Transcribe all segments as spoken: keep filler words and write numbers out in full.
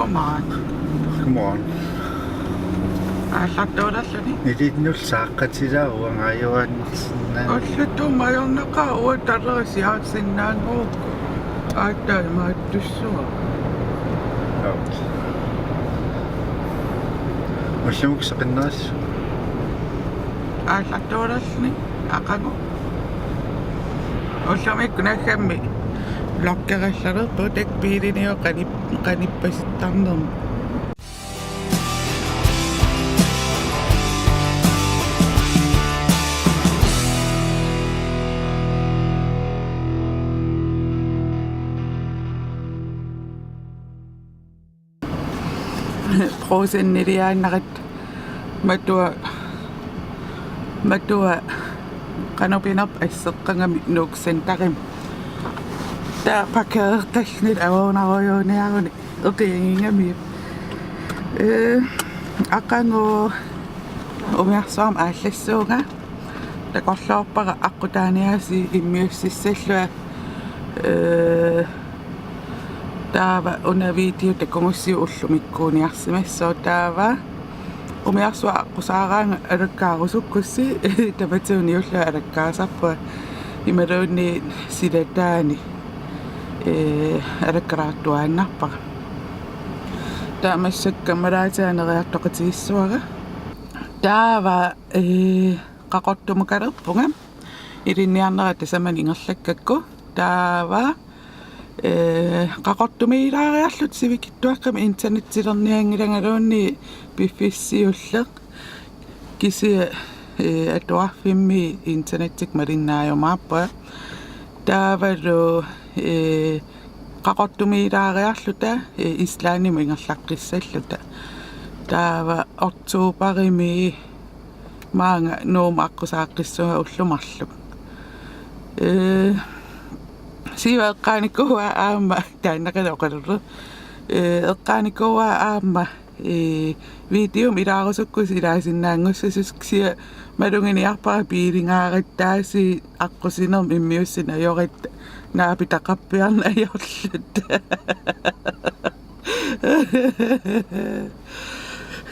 Godmorgen. Godmorgen. Aallartuulerluni. Ilinnut saaqqatilaaq uanga ajuaannarsinnaa. Ulluttut majornaqaaq uanga talerisiaarsinnaanngorukku. Aattaa imaattussua. Joo. Ullumi seqinneris. Aallartuulerluni aqagu. Ullumikkut naggammik vloggerallarput takbiilinio qanip-, qanippasittarnermi. Brugseniliaannarit matua, matua qanoq pinerpoq asseqqagami Nuuk Centerimi. Taava parkerertalluni avuunarujuuniaruni eqiagigamiuk. Ee, aqagu umiarsuarmi aallassuunga. Takorloorpara aqqutaaniaasiit immiussissallunga. Ee, taava una video takugussiuk ullumikkuuniarsimassooq, taava umiarsuaq aqqusaaraangat alakkaarusukkussi tamatigut niullunga alakkaasarpunga imaluunniit silataani, ee, alakkalaartuaannarpara. Taava massakkut kammalaatiga neriartoqatigiissavara. Taava, ee, Qaqortumukalerpunga ilinniarnera tasamani ingerlakkakku. Taava, ee, Qaqortumiilaariarluta sivikitsuaqqamik internettilernianngilangaluunniit piffissaq siulleq. Kisianni, ee, atuarfimmi internettikkut malinnaajumaarpunga. Taavalu, ee, Qaqortumiilaariarluta, ee, Islandimut ingerlaqqissalluta. Taava oktoberimi maanga Nuummut aqqusaaqqissuunga ullut marluk. Ee, Siva eqqaanikuuaa aamma, taanna qanoq oqarullu. Ee, eqqaanikuuaa aamma, ee, videomik ilaarusukkussi ilaasinnaanngussusi, kisianni maluginiarpara biilingaarattaasiit aqqusinermi immiussineq ajoratta naapitaqarpiarneq ajorluta.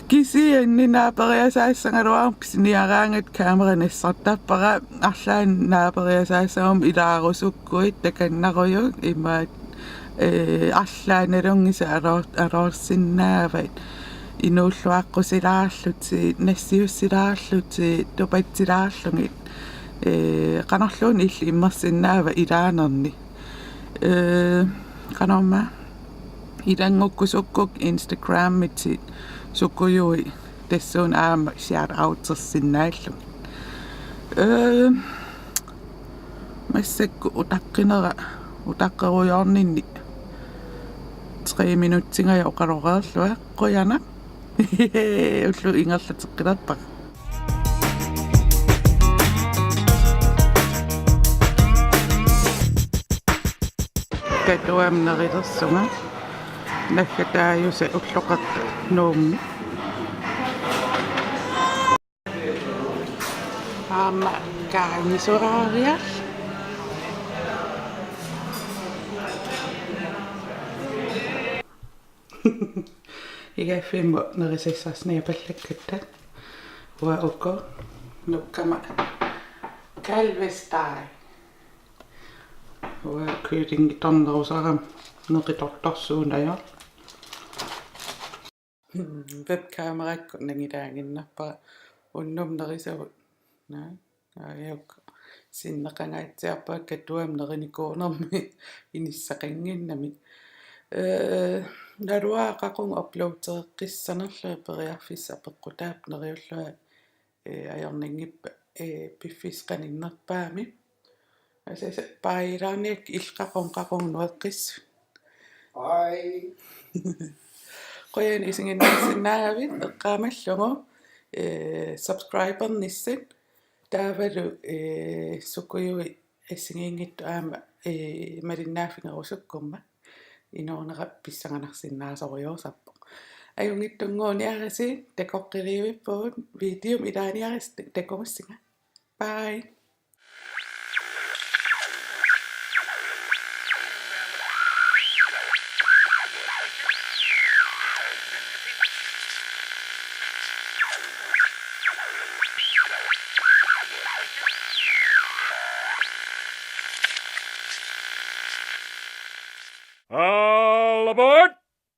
Kisianni naaperiasaassagaluaruma pisiniaraangatta kamera nassartarpara, arlaannik naaperiasaassaguma ilaarusukkuit takannarujuk, imaat, ee, arlaannalunngisaq aloor-, aloorsinnaavat, inuulluaqqusilaarlutit, nassiussilaarlutit, tupatsilaarlugit, ee, qanorluunniit illit immersinnaavat ilaanerni. Ee, qanormaa, ilanngukku sukkukka Instagrammitit Sukujui tassuuna aamma shout-outersinnaallugit. Ee, massakkut utaqqinera, utaqqerujoorninni tre minutsingaja oqaloreerlunga, qujanaq. Ullup ingerlateqqilerpara. Katuami nerilersunga. Naggataajusaq ulloqeqqata Nuummi. Aamma kaangisulaariaq. Igaffimmut nerisassarsiorniapallakkatta. Uanga uku nukkama Galveston. Uanga kyllingitornerusarama neqitortorsuunajoq. Webkamerakkut nangilaaginnarpara unnuk nerisavut. Naa, aajuku sinneqangaatsiarpara Katuami nerinikuunermi inissaqannginnami. Ee, naluara qaqugu uploadereqqissanerlunga, periarfissaq peqqutaavoq neriullunga, ee, ajornanngippat, ee, piffissaq qaninnerpaamik. Asasa bye-ilaarniakkit, illit qaqugu qaqugu nueqqissut. Bye. Qujanaq isiginnaarsinnaagavit eqqaamallugu, ee, subscribernissat taavalu, ee, Sukujui assigiinngitsut aamma, ee, malinnaaffigerusukkumma inuunera pissanganarsinnaasorujussuusarpoq. Ajunngitsunnguuniarisi, takoqqiliivippugut, videomik ilaaniarisi, takugussinnga. Bye.